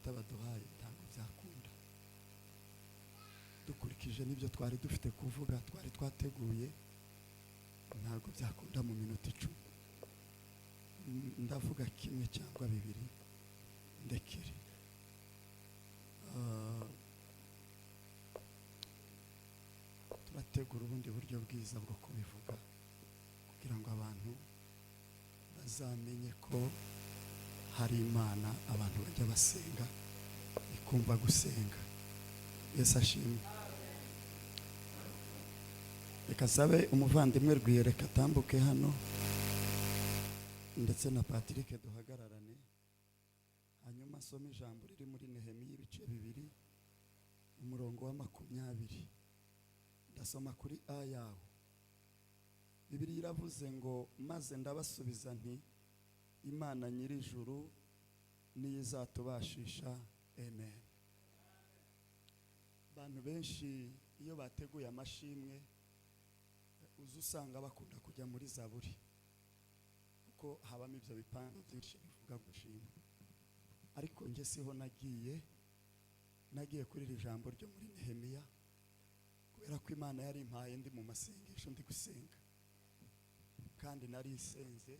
Iminota baduhaye ntabwo byakunda, dukurikije n'ibyo twari dufite kuvuga, twari twateguye, ntabwo byakunda mu minota 10. Ndavuga kimwe cyangwa bibiri ndekere. Turategura ubundi buryo bwiza bwo kubivuga kugira ngo abantu bazamenye ko hari Imana abantu bajya basenga ikumva gusenga. Yesu ashimwe. Reka sabe umuvandimwe Rwiyereka atambuke hano, ndetse na Patrick duhagararane, hanyuma asome ijambo riri muri Nehemiya ibice 2, umurongo wa 20. Ndasoma kuri a yawo. Bibiliya iravuze ngo: "Maze ndabasubiza nti: 'Imana nyir'ijuru niyo izatubashisha.'" Amen. Abantu benshi iyo bateguye amashimwe, uza usanga bakunda kujya muri Zaburi, kuko habamo ibyo bipangu byinshi bivuga gushima. Ariko njye siho nagiye, nagiye kuri iri jambo ryo muri Nehemiya, kubera ko Imana yari impaye ndi mu masengesho, ndi gusenga, kandi nari nsenze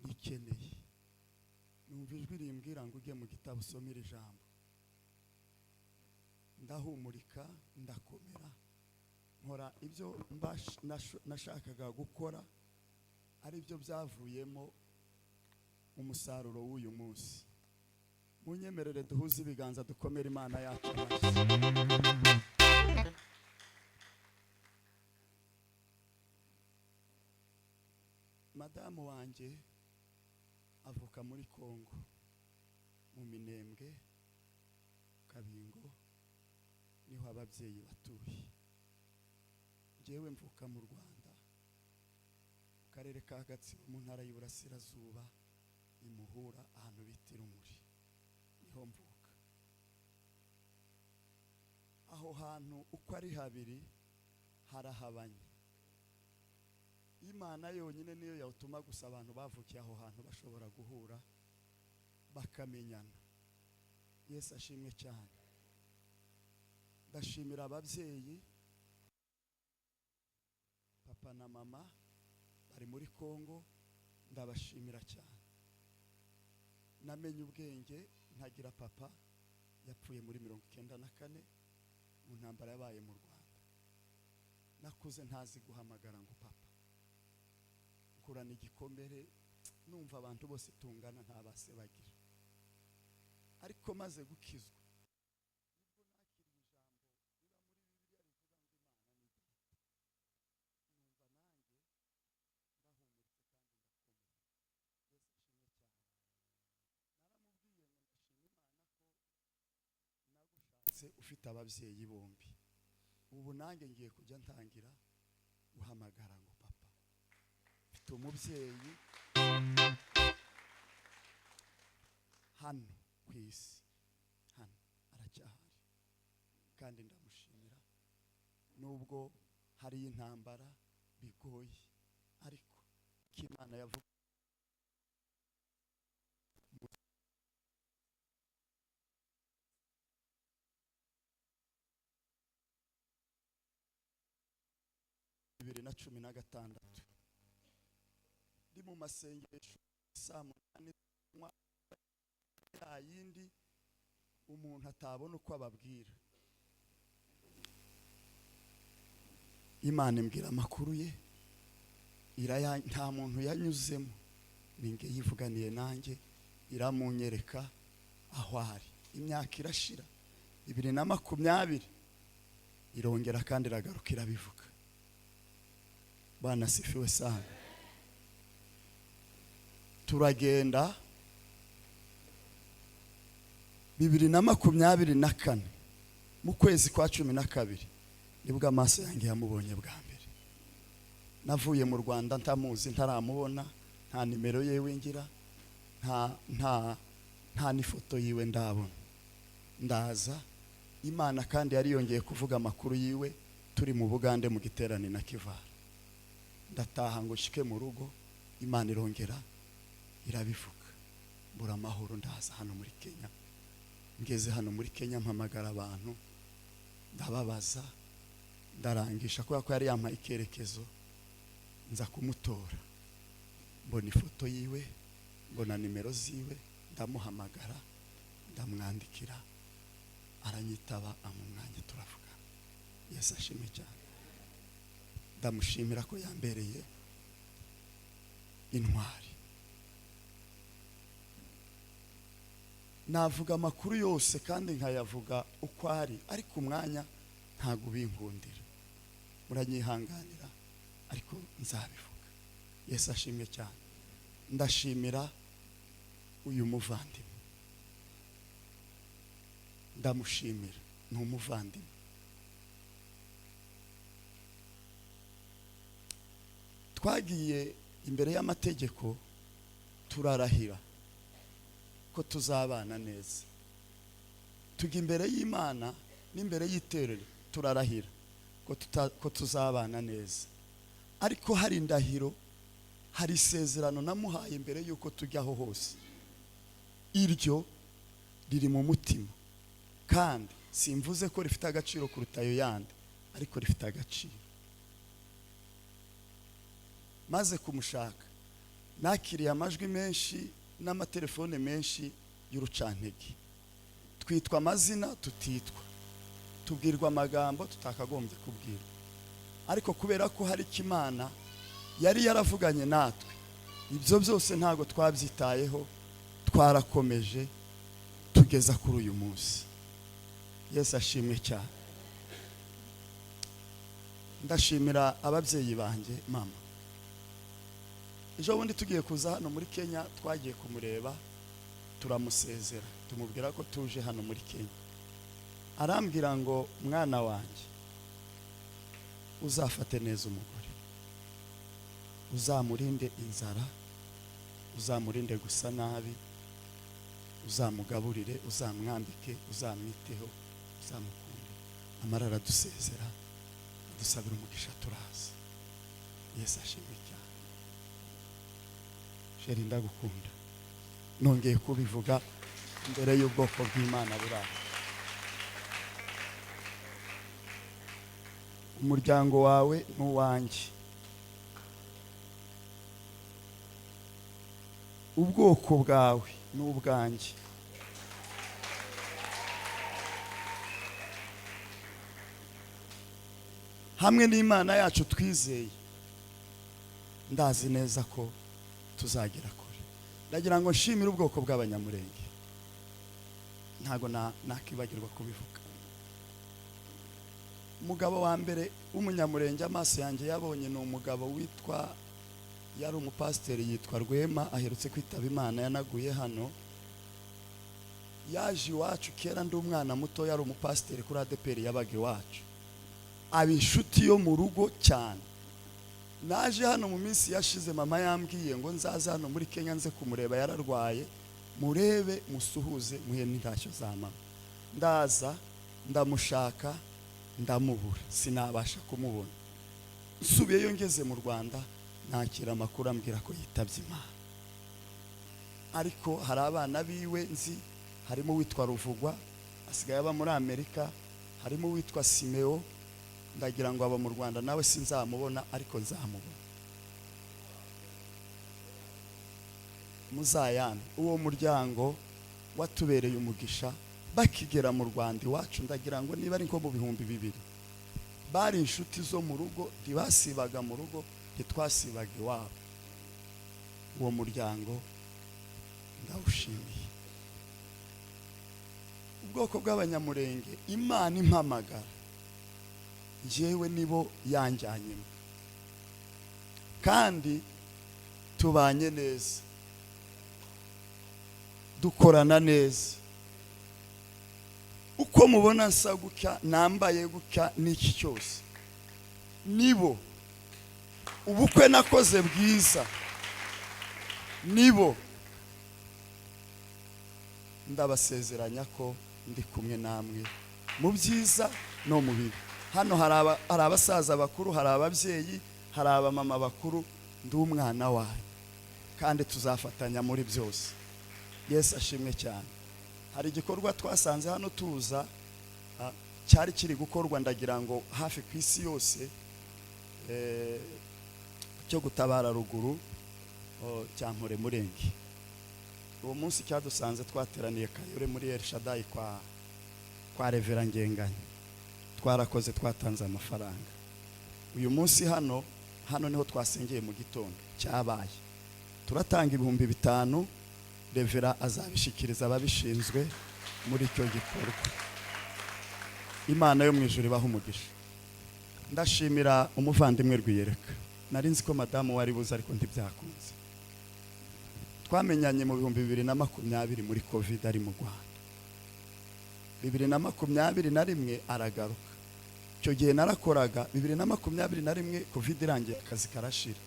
nikeneye. Numva ijwi rimbwira ngo: "Ujye mu gitabo usome iri jambo." Ndahumurika, ndakomera, nkora ibyo nashakaga gukora, ari byo byavuyemo umusaruro w'uyu munsi. Munyemerere duhuze ibiganza, dukomere Imana yacu amashyi. Madamu wanjye avuka muri Kongo, mu Minembwe, Kabingo, niho ababyeyi batuye. Njyewe mvuka mu Rwanda, mu karere ka Gatsibo, mu ntara y'Iburasirazuba, i Muhura, ahantu bita Irumuri, niho mvuka. Aho hantu uko ari habiri harahabanye. Imana yonyine niyo yawutuma gusa abantu bavukiye aho hantu bashobora guhura bakamenyana. Yesu ashimwe cyane. Ndashimira ababyeyi, papa na mama bari muri Kongo, ndabashimira cyane. Namenye ubwenge ntagira papa, yapfuye muri 94 mu ntambara yabaye mu Rwanda. Nakuze ntazi guhamagara ngo papa, nkurana igikomere, numva abantu bose tungana nta base bagira. Ariko maze gukizwa, nibwo nakiriye ijambo riba muri Bibiliya rivuga ngo Imana ni data. Numva nanjye ndahumuritse kandi ndakomeye. Yesu ashimwe cyane. Naramubwiye ngo: "Ndashima Imana ko nagushatse ufite ababyeyi bombi. Ubu nanjye ngiye kujya ntangira guhamagara ngo papa." Mfite umubyeyi hano ku isi, hano aracyahari, kandi ndamushimira, nubwo hari intambara bigoye, ariko ko Imana yavuga 2016 ndi mu masengesho saa 8 z'amanywa, ya yindi umuntu atabona uko ababwira, Imana imbwira amakuru ye, iraya nta muntu yanyuzemo, ninjye yivuganiye nanjye, iramunyereka aho ari. Imyaka irashira, 2020 irongera kandi iragaruka irabivuga. Bwana asifiwe sana. Turagenda, 2024 mu kwezi kwa 12 nibwo amaso yanjye yamubonye bwa mbere. Navuye mu Rwanda ntamuzi, ntaramubona, nta nimero yewe ngira, nta n'ifoto yiwe ndabona. Ndaza, Imana kandi yari yongeye kuvuga amakuru yiwe turi mu Bugande mu giterane na Kivara. Ndataha ngo nshike mu rugo, Imana irongera irabivuga, mbura amahoro, ndaza hano muri Kenya. Ngeze hano muri Kenya, mpamagara abantu, ndababaza, ndarangisha, kubera ko yari yampaye icyerekezo. Nza kumutora, mbona ifoto yiwe, mbona nimero ziwe, ndamuhamagara, ndamwandikira, aranyitaba, ampa umwanya, turavuga. Yesu ashimwe cyane. Ndamushimira ko yambereye intwari. Navuga amakuru yose kandi nkayavuga uko ari, ariko umwanya ntabwo ubinkundira, muranyihanganira, ariko nzabivuga. Yesu ashimwe cyane. Ndashimira uyu muvandimwe, ndamushimira, ni umuvandimwe. Twagiye imbere y'amategeko, turarahira ko tuzabana neza. Tujya imbere y'Imana n'imbere y'iterero, turarahira ko tuzabana neza. Ariko hari indahiro, hari isezerano namuhaye mbere y'uko tujyaho hose. Iryo riri mu mutima, kandi simvuze ko rifite agaciro kuruta ayo yandi, ariko rifite agaciro. Maze kumushaka, nakiriye amajwi menshi n'amatelefone menshi y'urucantege. Twitwa amazina tutitwa, tubwirwa amagambo tutakagombye kubwirwa, ariko kubera ko hari icyo Imana yari yaravuganye natwe, ibyo byose ntabwo twabyitayeho, twarakomeje tugeza kuri uyu munsi. Yesu ashimwe cyane. Ndashimira ababyeyi banjye, mama. Ejo bundi tugiye kuza hano muri Kenya, twagiye kumureba, turamusezera, tumubwira ko tuje hano muri Kenya. Arambwira ngo: "Mwana wanjye, uzafate neza umugore, uzamurinde inzara, uzamurinde gusa nabi, uzamugaburire, uzamwambike, uzamwiteho, uzamukunde." Amara aradusezera, adusabira umugisha, turaza. Yesu ashimwe cyane. Chérie, ndagukunda, nongeye kubivuga imbere y'ubwoko bw'Imana buri aho. Umuryango wawe n'uwanjye, ubwoko bwawe n'ubwanjye. Hamwe n'Imana yacu twizeye, ndazi neza ko tuzagera kure. Ndagira ngo nshimire ubwoko bw'Abanyamurenge, ntabwo nakibagirwa kubivuga. Umugabo wa mbere w'Umunyamurenge amaso yanjye yabonye ni umugabo witwa, yari umupasiteri, yitwa Rwema, aherutse kwitaba Imana, yanaguye hano. Yaje iwacu kera ndi umwana muto, yari umupasiteri kuri ADEPR, yabaga iwacu, aba inshuti yo mu rugo cyane. Naje hano mu minsi yashize, mama yambwiye ngo nzaze hano muri Kenya nze kumureba, yararwaye, murebe, musuhuze, muhe n'intashyo za mama. Ndaza, ndamushaka, ndamubura, sinabasha kumubona. Nsubiyeyo ngeze mu Rwanda, nakira amakuru ambwira ko yitabye Imana. Ariko hari abana biwe nzi, harimo uwitwa Ruvugwa, asigaye aba muri Amerika, harimo uwitwa Simeo, ndagira ngo aba mu Rwanda, nawe sinzamubona, ariko nzamubona. Muzayane, uwo muryango watubereye umugisha. Bakigera mu Rwanda iwacu, ndagira ngo niba ari nko mu 2000, bari inshuti zo mu rugo, ntibasibaga mu rugo, ntitwasibaga iwabo. Uwo muryango ndawushimiye. Ubwoko bw'Abanyamurenge, Imana impamagara njyewe nibo yanjyanyemo, kandi tubanye neza, dukorana neza. Uko mubona nsa gutya, nambaye gutya, n'iki cyose nibo. Ubukwe nakoze bwiza nibo. Ndabasezeranya ko ndi kumwe namwe mu byiza no mu bibi. Hano hari abasaza bakuru, hari ababyeyi, hari abamama bakuru, ndi umwana wayo, kandi tuzafatanya muri byose. Yesu ashimwe cyane. Hari igikorwa twasanze hano tuza, cyari kiri gukorwa, ndagira ngo hafi ku isi yose, cyo gutabara ruguru cya Mpore Murenge. Uwo munsi cyadusanze twateraniye Kayore muri El Shaddai kwa Revera Ngenganye. Twarakoze, twatanze amafaranga. Uyu munsi hano niho twasengeye mu gitondo cyabaye, turatanga 5000. Revera azabishikiriza ababishinzwe muri icyo gikorwa. Imana yo mu ijuru ibaha umugisha. Ndashimira umuvandimwe Rwiyereka. Nari nzi ko madamu wari buze, ariko ntibyakunze. Twamenyanye mu 2020 muri COVID, ari mu Rwanda. 2021 aragaruka. Icyo gihe narakoraga. 2021 COVID irangiye, akazi karashira,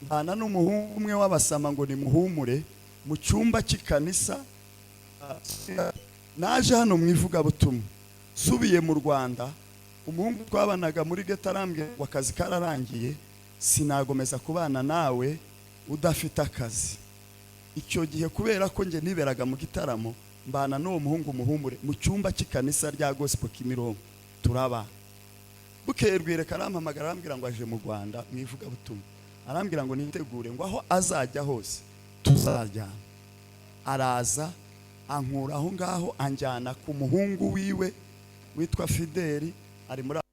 mbana n'umuhungu umwe w'abasama ngo nimuhumure mu cyumba cy'ikanisa. Naje hano mu ivugabutumwa, subiye mu Rwanda, umuhungu twabanaga muri ghetto arambwira ngo akazi kararangiye, sinagomeza kubana nawe udafite akazi. Icyo gihe kubera ko njye niberaga mu gitaramo, mbana n'uwo muhungu muhumure mu cyumba cy'ikanisa rya Gospel Kimironko, turabana. Bukeye Rwireka arampamagara, arambwira ngo aje mu Rwanda mu ivugabutumwa, arambwira ngo nitegure, ngo aho azajya hose tuzajyana. Araza ankura aho ngaho, anjyana ku muhungu wiwe witwa Fideli, ari muri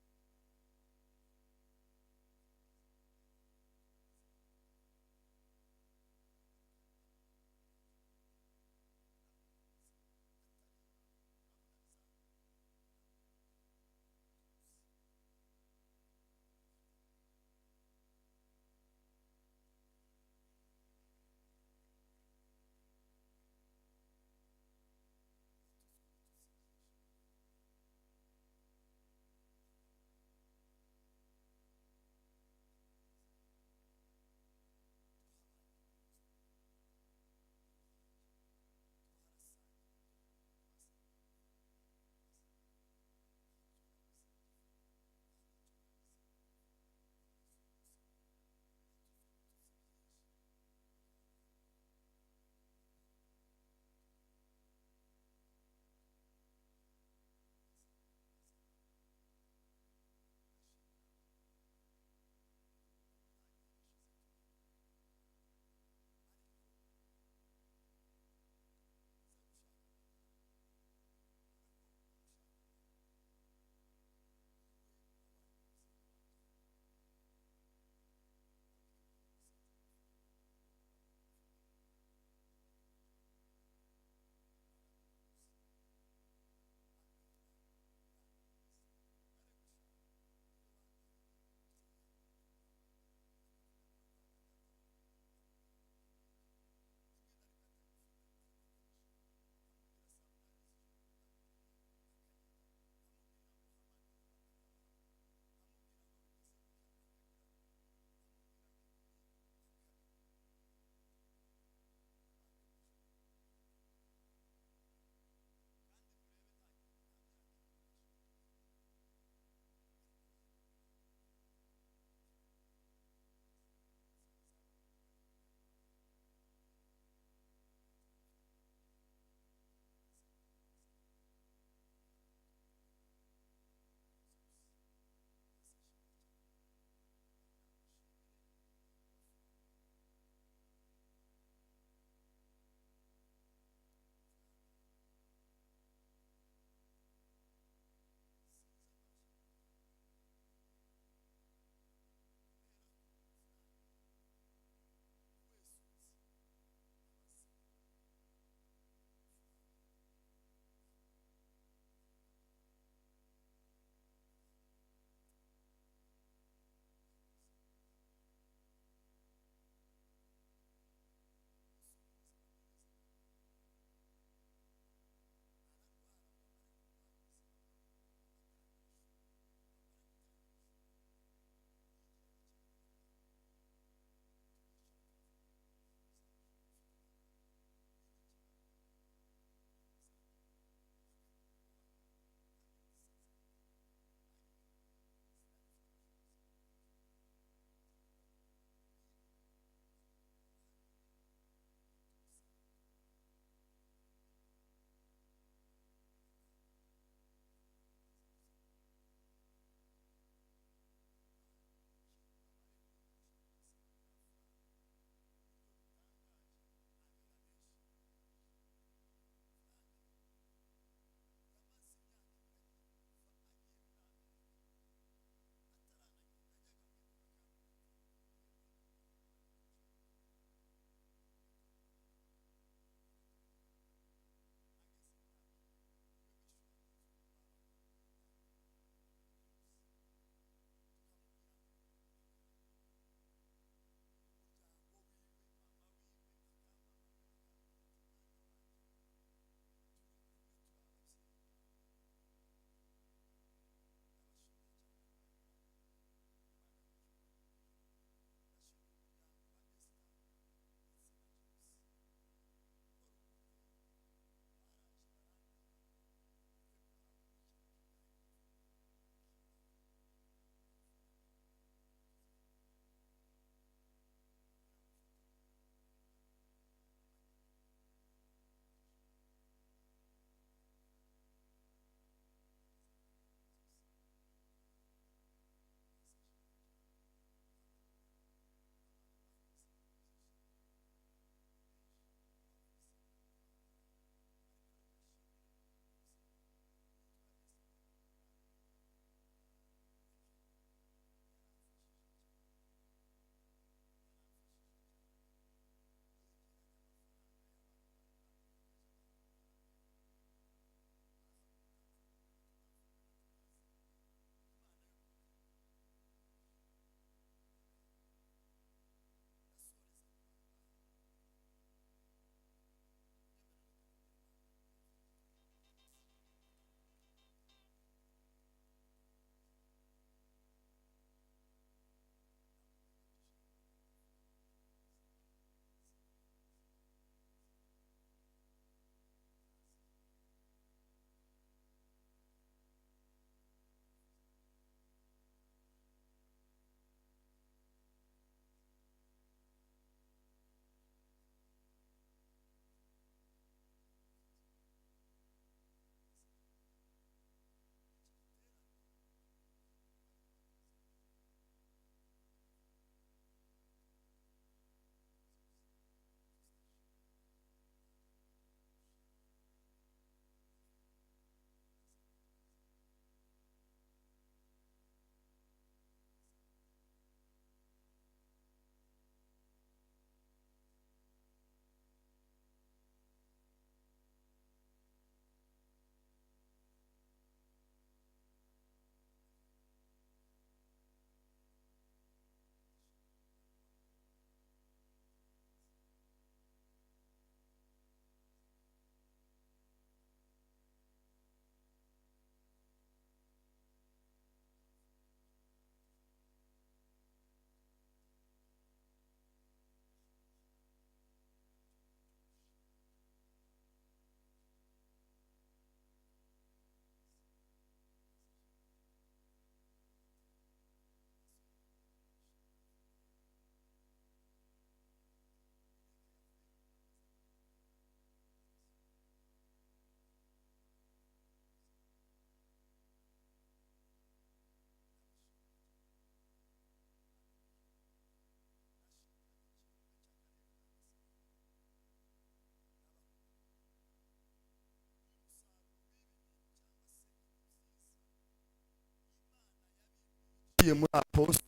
Nagiye muri apostle,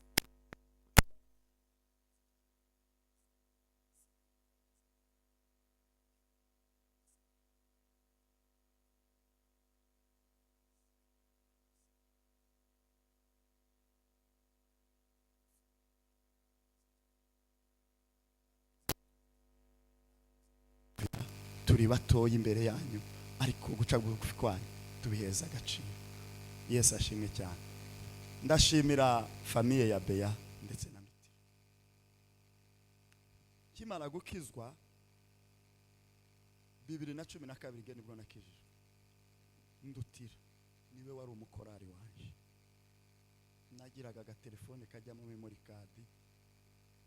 turi batoya imbere yanyu, ariko guca bugufi kwanyu tubiheza agaciro. Yesu ashimwe cyane. Ndashimira famille ya Beya ndetse na Miti. Kimara gukizwa 2012, nge nibwo nakijijwe. Ndutira niwe wari umukorari wanje. Nagiraga agatelefone kajyamo memory card,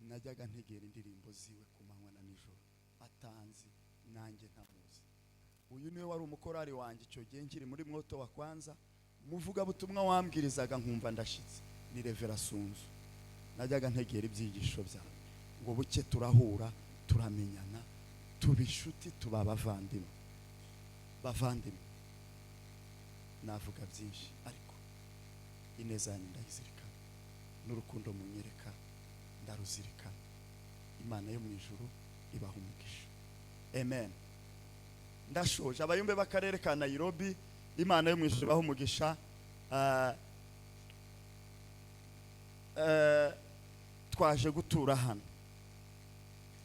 najyaga ntegera indirimbo ziwe ku manywa na nijoro, atanzi nanjye ntamuzi. Uyu niwe wari umukorari wanjye icyo gihe nkiri muri mwoto wa kwanza. Umuvugabutumwa wambwirizaga nkumva ndashitse ni Revera Sunzu. Najyaga ntegera ibyigisho byawe ngo buke turahura, turamenyana, tuba inshuti, tuba abavandimwe. Bavandimwe, navuga byinshi, ariko ineza yanyu ndayizirikana, n'urukundo munyereka ndaruzirikana. Imana yo mu ijuru ibaha umugisha. Amen. Ndashoje. Abayumbe b'akarere ka Nairobi, Imana yo mu ijuru ibaha umugisha. Twaje gutura hano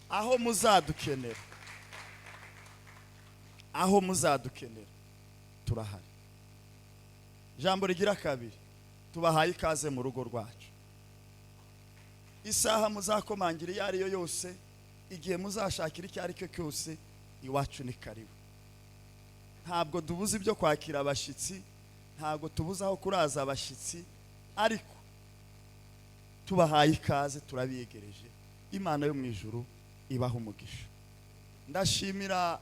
aho muzadukenera, aho muzadukenera turahari. Ijambo rigira kabiri, tubahaye ikaze mu rugo rwacu. Isaha muzakomangira iyo ariyo yose, igihe muzashakira icyo ari cyo cyose, iwacu ni karibu. Ntabwo tubuze ibyo kwakira abashyitsi, ntabwo tubuze aho kuraza abashyitsi, ariko tubahaye ikaze, turabiyegereje. Imana yo mu ijuru ibaha umugisha. Ndashimira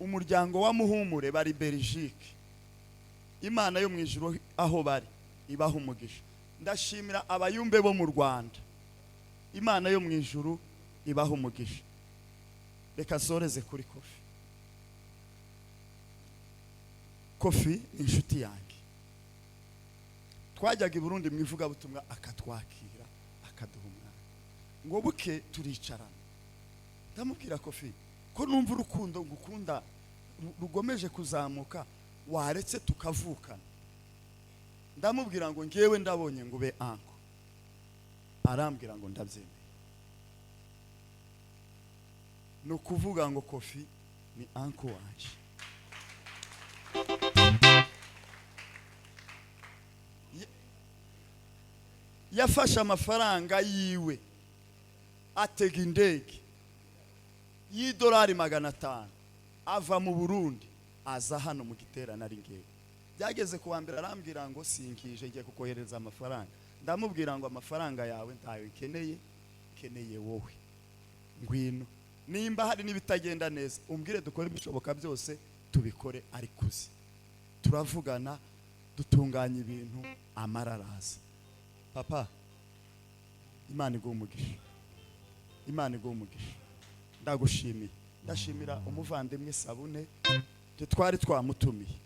umuryango wa Muhumure bari Belgique. Imana yo mu ijuru aho bari ibaha umugisha. Ndashimira abayumbe bo mu Rwanda. Imana yo mu ijuru ibaha umugisha. Reka soreze kuri Kofi. Kofi ni inshuti yanjye. Twajyaga i Burundi mu ivugabutumwa, akatwakira, akaduha umwanya ngo buke turicarana. Ndamubwira: "Kofi, ko numva urukundo ngukunda rugomeje kuzamuka, waretse tukavukana?" Ndamubwira ngo: "Ngewe ndabonye ngo ube uncle." Arambwira ngo: "Ndabyemeye." Ni ukuvuga ngo Kofi ni uncle wanje. Yafashe amafaranga yiwe, atega indege y'idolari 500, ava mu Burundi aza hano mu giterane. Ari ngewe byageze ku wa mbere, arambwira ngo: "Sinkije, ngiye kukohereza amafaranga." Ndamubwira ngo: "Amafaranga yawe ntayo nkeneye, nkeneye wowe. Ngwino, nimba hari n'ibitagenda neza umbwire, dukore ibishoboka byose tubikore." Ariko uzi turavugana, dutunganya ibintu, amararaza. Papa, Imana iguhe umugisha, Imana iguhe umugisha. Ndagushimiye. Ndashimira umuvandimwe Sabune, twari twamutumiye.